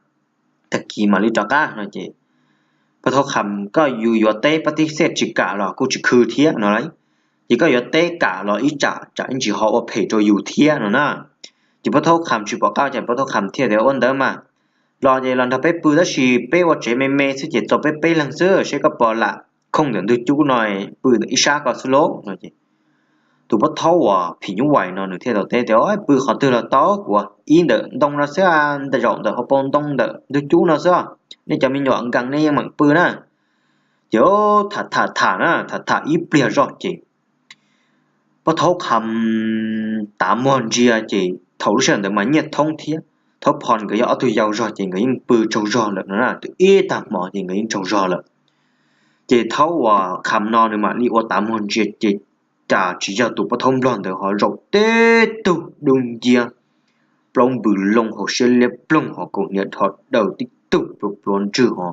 tag kis mam li rov qab no ces pov thaub qham, Koj yus yuav teb pab tib xiaj tsis kam los kuj tsis khw thiab no lauj. Ces koj yuav teb kam los ib tsam tsam ib ntsis ho ua phem rau yus thiab no na. Ces pov thaub qham tsis pom qab ces pov thaub qham thiaj tias, Ua ntawd mas los ces los nrog peb pw tab sis peb ua tsev me me xwb ces txaus peb peb leeg xwb, seb koj puas lam khooj ntawm ntug cub no pw ib sab ko xwb lauj no ces tus pov thaub uas phim nyuj vais no nws thiaj tau teb tias, Pw qhov twg los tau, kuv ib ntawm ntoo no xwb, zaum ntawm hauv paus ntoo ntawm ntug cub no xwb, nej cov me nyuam nkees nej yeej meem pw na. Ces tham tham tham na, tham tham ib pliag zoj ces pov thaub qham tav muag ntsia ces thaum lub sij hawm ntawd mas Nyiaj Thoob thiab thaub Phom nkawd yog ob tug yau zog ces nkawd yeej pw tsaug zog lawm no na, twb ib tag hmo ces nkawd yeej tsaug zog lawm. Ces thaub uas qham no nws mam li ua tav muag ntsia ces cas tsis yog tus pov thaub nplog ntawd ho zaum tib tug dub nciab plaub npws loo hauv siab liab ploog ho kaus hniav dhos daws tib tug pluav pluav ntswg ho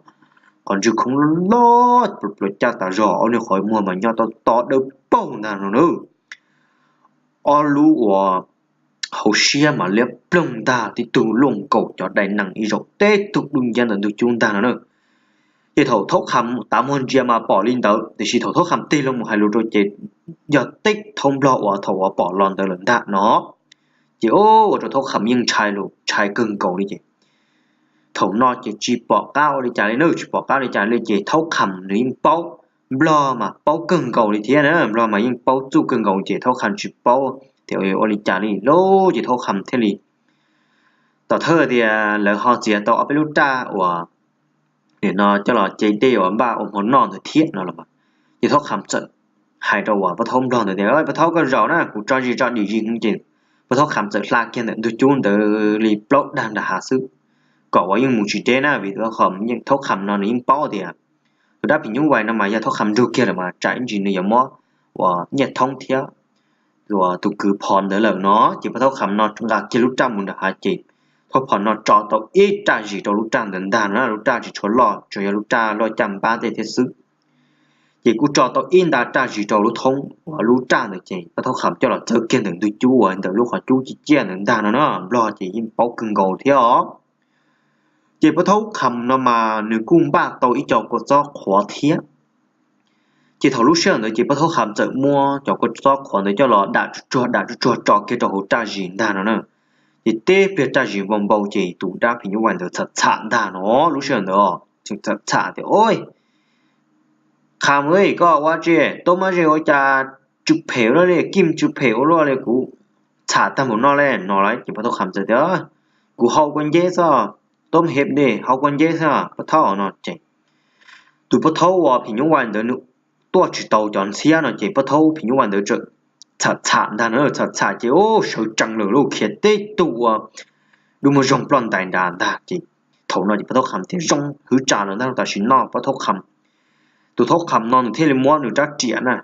qhov ntswg khoob loj loj pluav pluav caj tas zog, ob niag qhov muag mas nyob tau to dawb paug ntag no na. Ob lub uas hauv siab mas liab ploog ntag, tib tug luaj nkaus cov dai nees ib zaug, tib tug dub nciab ntawm ntug cub ntag no na. Ces thaum thaub qham tav muag ntsia mas pom li ntawd, tiam sis thaum thaub qham tig loo mus hais lus rau ces yog tib thaub nplog uas thaum uas pom los ntawd lawm ntag no. Ces ua rau thaub qham yeej ntshai lus ntshai kawg nkaus li ces thaum no ces tsis pom qab ua li cas li na, tsis pom qab ua li cas li ces thaub qham nws yeej paub, nplog mas paub kawg nkaus li thiab na, nplog mas yeej paub txuj kawg nkaus ces thaub qham tsis paub tias ua li cas li lauj. Ces thaub qham thiaj li, tom thawj tias lawv ho txiav tau ob peb lub raj uas nim no coj los ce dej uas npaj ua hmo noj ntawd thiab no los mas, ces thaub qham txawm hais rau uas pov thaub nplog ntawd tias, Pov thaub, koj zaum na, kuv tso zis tso dim zis ces pov thaub qham txawm hla kiag ntawm ntug cub ntawd li plaub dag nram hav xwb, kom uas yeej mus tsis deb na, vim thaub qham no nws yeej paub tias tus dab phim nyuj vais no mas yog thaub qham nrug kiag lawm mas tsam ib ntsis nws yuav muab uas Nyiaj Thoob thiab uas tus kwv Phom ntawd lawm no. Ces pov thaub qham no nqa kiag lub raj mus nram hav ces thaub Phom no tso tau ib raj zis rau lub raj ntawd ntag no, lub raj tsis tshua loj, tsuas yog lub raj luaj caj npab tej thiab xwb. Ces kuj tso tau ib nta raj zis rau lub thoob uas lub raj ntawd ces pov thaub qham coj los txawb kiag ntawm ntug cub uas ntawm lub qhov cub ciaj ciaj ntawd ntag no na, nplog ces yeej paub kawg nkaus thiab os. Ces pov thaub qham no mas nws kuj npaj tau ib co kua txob qhuav thiab, Ces thaum lub sij hawm ntawd ces pab thaub qham txawm muab cov kua txob qhuav ntawd coj los dam tsuj tsuag dam tsuj tsuag tso kiag rau hauv raj zis ntag no na. Ces teb pliag raj zis vau npau ces tus dab phim nyuj vais ntawd txham txham ntag no lub sij hawm ntawd. Txham txham tias, Oj, qham, koj ua tsi, tub mab ze ua cas tsw phem ua luaj li, kim tsw phem ua luaj li, kuv txham tag npaum no li no lawm. Ces pab thaub qham txawm tias, Kuv hau kua nceb xwb, tub mab ze, hau kua nceb xwb pab thaub no ces tus pab thaub uas phim nyuj vais ntawd nws tuaj tsis tau cov ntxhiab no ces pab thaub phim nyuj vais ntawd txawm txham txham ntag no, txham txham ces sawv tsees lawm lauj, khiav tib tug ua dub muag zoog ploj ntais nrad ntag ces thaum no ces pab thaub qham thiaj zoo hwv tsa lawm ntag, tam sim no pab thaub qham, tus thaub qham no nws thiaj li muab nws rab riam na,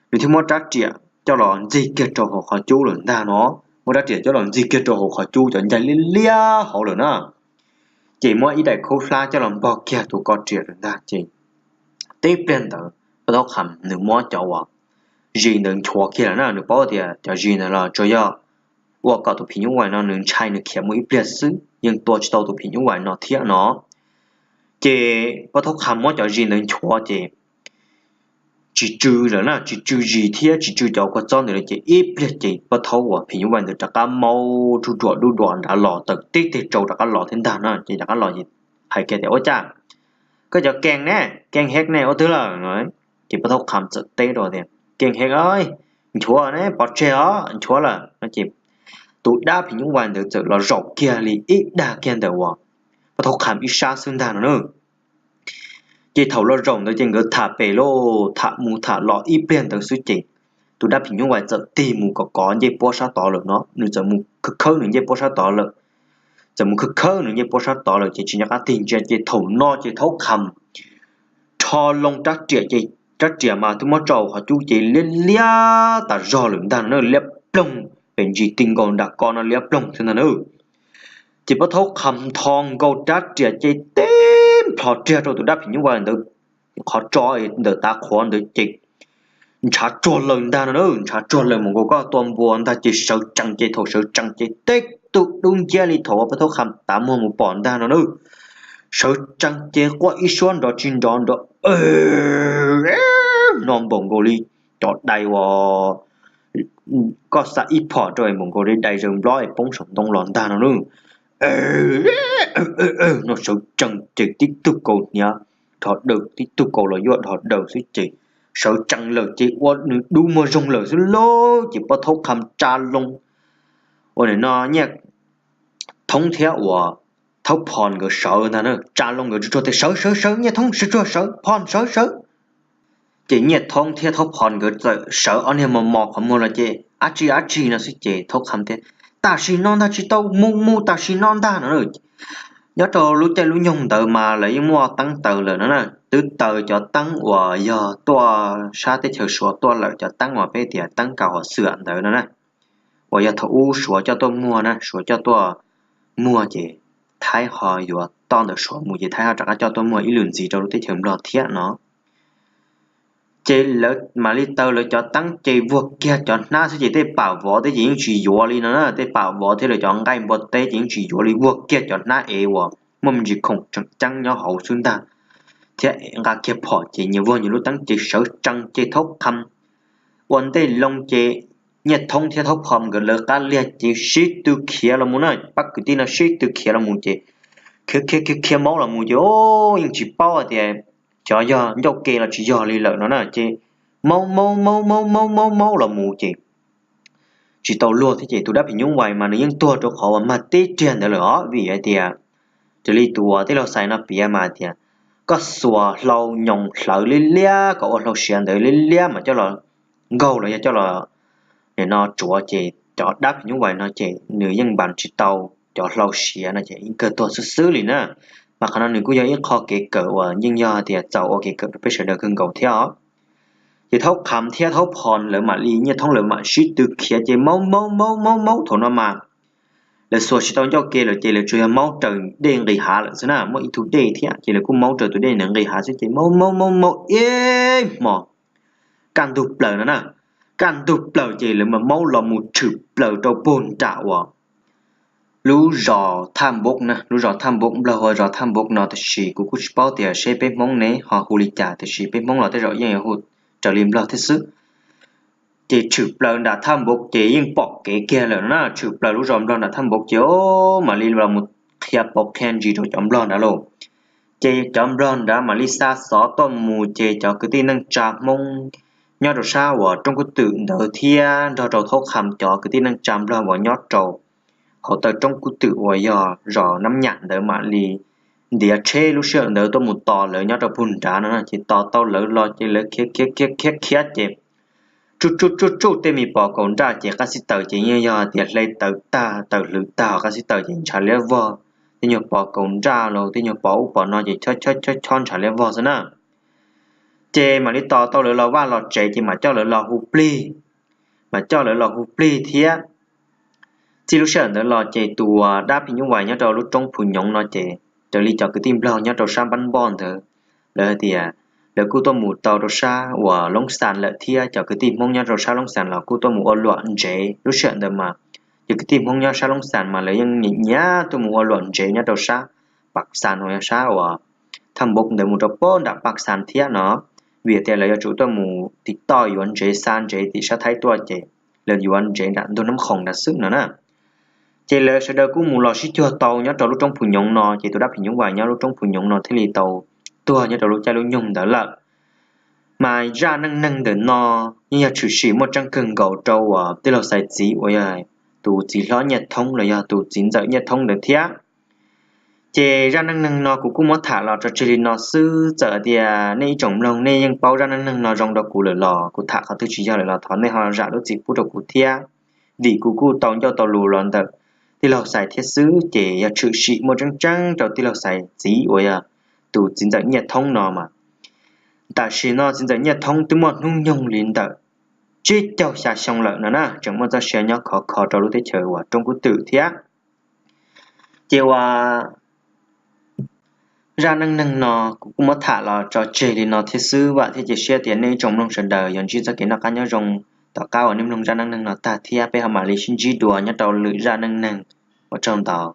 nws thiaj muab rab riam coj los ntxig kiag rau hauv qhov cub lawm ntag no, muab rab riam coj los ntxig kiag rau hauv qhov cub cov ncaig liab liab hauv lawm na. Ces muab ib daim khaub hlab coj los npog kiag tus ko riam lawm ntag ces teb pliag ntawd pab thaub qham nws muab cov uas zis ntawd nchuav kiag lawm na, nws paub tias cov zis ntawd los tsuas yog ua kom tus phim nyuj vais no nws ntshai nws khiav mus ib pliag xwb, yeej tua tsis tau tus phim nyuj vais no thiab no. Ces pab thaub qham muab cov zis ntawd nchuav ces tsis tsw lawm na, tsis tsw zis thiab tsis tsw cov kua txob ntawd lawm ces ib pliag ces pab thaub uas phim nyuj vais ntawd rov qab maub dub duam dub duam nrad los tawm tib teg tsau rov qab los thiab ntag no ces rov qab los ces hais kiag tias, Ua cas koj cov kees ne, kees hev ne ua twg lawm? Ces pab thaub qham txawm teb rau tias, Kees hev, nchuav ne, pov tseg os, nchuav lawm no ces tus dab phim nyuj vais ntawd txawm los zaum kiag li ib dag kiag ntawm uas pab thaub qham ib sab xwb ntag no na. Ces thaum los zaum ntawd ces nkawd tham pem lauj, tham mus tham los ib pliag ntawd xwb ces tus dab phim nyuj vais txawm tig mus kov kov ncej puab sab tod lawm no, nws txawm mus khawb khawb nws ncej puab sab tod lawm. Txawm mus khawb khawb nws ncej puab sab tod lawm ces tsis nco qab tig ntsia ces thaum no ces thaub qham rho loo rab riam ces rab riam mas twb muab tso qhov cub ces liab liab tas zog lawm ntag no na, liab ploog pem ntsis ti nkaus nram ko no liab ploog xwb ntag na. Ces pab thaub qham ntho nkaus rab riam ces teb nplho riag rau tus dab phim nyuj vais ntawd qhov tso ntawm tav qhuav ntawd ces ntshav tsuag lawm ntag no na, ntshav tsuag lawm mus nkaus koj tua npua ntag ces sawv tsees ces thaum sawv tsees ces teb tug dub nciab li thaum uas pab thaub qham tav muag mus pom ntag no na. Sawv tsees ces quaj ib suab nrov tsis nrov nrov no npaum nkaus li cov dais uas koj xa ib phom rau es npaum nkaus li dais zaws nplob es poob saum ntoo los ntag no na. No sawv tsees ces tib tug kaus hniav dhos daws, tib tug kaus los yuav dhos daws xwb ces sawv tsees lawm ces ua nws dub muag zoog lawm xwb lauj. Ces pab thaub qham tsa loo ua nim no Nyiaj Thoob thiab uas Thaub Phom nkawd sawv ntag na, tsa loo nkawd tsuag tsuag tias, Sawv, sawv, sawv, Nyiaj Thoob, sawv tsuag, sawv, Phom, sawv, sawv. Ces Nyiaj Thoob thiab Thaub Phom nkawd txawm sawv ob niag mos mos qhov muag los ces, Ab tsi, ab tsi no xwb ces Thaub Qham tias, Tam sim no ntag, tsis tau mus, mus tam sim no ntag no. Nyob rau lub caij lub nyoog ntawd mas lawv yeej muaj teeb taws lawm no na, twb taws cov teeb uas yog tuaj sab teb chaws Suav tuaj lawm, cov teeb uas peb tias teeb kaus hauv xwm ntawd no na, uas yog thaum ub Suav coj tuaj muag na, Suav coj tuaj muag ces Thaib ho yuav toj ntawm Suav mus ces Thaib ho rov qab coj tuaj muag ib lwm ntxiv rau lub teb chaws Nplog thiab no. Ces lawv mam li taws lawv cov teeb ces vuag kiag cov hnab xwb ces tej pam vov thiab ces yeej tsis yuav li no na, tej pam vov thiab lawv cov nqaij npua teb ces yeej tsis yuav li, vuag kiag cov hnab ev uas muaj me ntsis khoom tseem ceeb nyob hauv xwb ntag, thiab nqa kiag phom ces nyias vuag nyias lub teeb ces sawv tsees ces Thaub Qham ua ntej loo ces Nyiaj Thoob thiab Thaub Phom nkawd lawv qab liag ces sib tw khiav los mus na, pab kwv tij no sib tw khiav los mus ces khiav khiav khiav khiav maub los mus ces yeej tsis paub hais tias xyov yog ncauj ke los tsis yog li lawm no na, ces maub maub maub maub maub maub maub los mus ces tsis tau luag thiab ces tus dab phim nyuj vais mas nws yeej tuag rau qhov uas mag teb riag ntawd lawm os, vim hais tias raws li tus uas tij laug Xais no piav mas hais tias koj xuas hlau nyoos hlawv liab liab kom ua hlau siav ntawd liab liab mas coj los nkaug los yog coj los nim no tsuav ces cov dab phim nyuj vais no ces nws yeej npas tsis tau cov hlau siav no ces yeej kawg tuag xwb xwb li na. Mas qhov no nws kuj yog ib qho kev kawm uas yeej yog tias txaus ua kev kawm rau peb sawv daws kawg nkaus thiab os. Ces Thaub Qham thiab Thaub Phom lawv mam li, Nyiaj Thoob lawv mam sib tw khiav ces maub maub maub maub maub thaum no mas lawv xuas tsis tau ncauj ke lawm ces lawv tsuas yog maub raws dej nqis hav lawm xwb na, muaj ib tug dej thiab ces lawv kuj maub raws tus dej ntawd nqis hav xwb ces maub maub maub maub ib hmos kaj ntug plaws no na, kaj ntug plaws ces lawv mas maub los mus tshwm plaws rau puag nram uas lub zos Thaj Npauv na, lub zos Thaj Npauv, Nplog hu ua zos Thaj Npauv no, tiam sis kuv kuj tsis paub tias seb peb Hmoob ne ho hu li cas, tiam sis peb Hmoob los tej zaum yeej yuav hu raws li nplog thiab xwb. Ces tshwm plaws nram Thaj Npauv ces yeej pom kev kiag lawm na, tshwm plaws lub zos nplog nram Thaj Npauv ces o, mam li los mus qhia pauv qhia ntsis rau cov nplog nrad lauj. Ces cov nplog nrad mam li xa xov tuaj mus ces cov kwv tij neej tsa Hmoob nyob rau sab uas Roob Kub Twm ntawd thiab nrog rau thaub qham cov kwv tij neej tsa nplog uas nyob rau hauv taw Roob Kub Twm uas yog zos Nab Nyam ntawd mam li ntiav tsheb lub sij hawm ntawd tuaj mus tos lawv nyob rau puag nrad no na. Ces tos tau lawv los ces lawv khiav khiav khiav khiav khiav ces tsuj tsuj tsuj tsuj tej me pos kaus nraj ces qab xib taws ces yeej yog tias hle taws tag taws hlwv tag, qab xib taws ces ntshav liab vog, tej nyuag pos kaus nraj los tej nyuag pos ub pos no ces chob chob chob chob ntshav liab vog xwb na. Ces mam li tos tau lawv los vaj los tsev ces mam coj lawv los hu plig, mam coj lawv los hu plig thiab. Txij lub sij hawm ntawd los ces tus uas dab phim nyuj vais nyob rau lub roob Phu Nyoov no ces raws li cov kwv tij nplog nyob rau sab npab npoj ntawd, lawv hais tias lawv kuj tuaj mus tau rau sab uas Loob Xas lawm thiab cov kwv tij Hmoob nyob rau sab Loob Xas los kuj tuaj mus ua luam ntsev. Lub sij hawm ntawd mas cov kwv tij Hmoob nyob sab Loob Xas mas lawv yeej nyiam nyiam tuaj mus ua luam ntsev nyob rau sab Paj Xas uas yog sab uas Thaj Npauv ntawd mus rau pem nram Paj Xas thiab no, vim tias lawv yuav tsum tuaj mus tiv toj yuav ntsev xa ntsev tim sab Thaib tuaj ces lawv yuav ntsev nram ntug Nab Khoom nrad xwb no na. Ces lawv sawv daws kuj mus los sib cuag tau nyob rau lub roob Phu Nyoov no ces tus dab phim nyuj vais nyob lub roob Phu Nyoov no thiaj li tau tuag nyob rau lub caij lub nyoog ntawd lawm. Mas zaj neej neeg ntawm no yeej yog tshwm sim muaj tseeb kawg nkaus rau uas tij laug Xais txiv uas yog tus txiv hlob Nyiaj Thoob los yog tus txiv ntxawm Nyiaj Thoob ntawd thiab. Ces zaj neej neeg no kuv kuj muab tham los tso tseg li no xwb, txawm tias nej ib tsoom mloog nej yeej paub zaj neej neeg no zoo rau kuv lawm los kuv tham qhov twg tsis yog lawm los thov nej ho zam lub txim pub rau kuv thiab, vim kuv kuj tau ncauj tau lus los ntawm tij laug Xais thiab xwb, ces yog tshwm sim muaj tseeb tseeb rau tij laug Xais txiv uas yog tus txiv ntxawm Nyiaj Thoob no mas. Tam sim no txiv ntxawm Nyiaj Thoob twb muaj hnub nyoog li ntawm tsib caug xya xyoo lawm no na, tseem muaj txoj sia nyob khov kho rau lub teb chaws uas Roob Kub Twm thiab. Ces uas zaj neej neeg no kuv kuj muab tham los tso tseg li no thiab xwb, vam thiab cia siab tias nej ib tsoom mloog sawv daws yuav ntsib txoj kev noj qab nyob zoo tom qab uas nej mloog zaj neej neeg no tag thiab peb ho mam li sib ntsib dua nyob rau lwm zaj neej neeg. Ua tsaug ntau.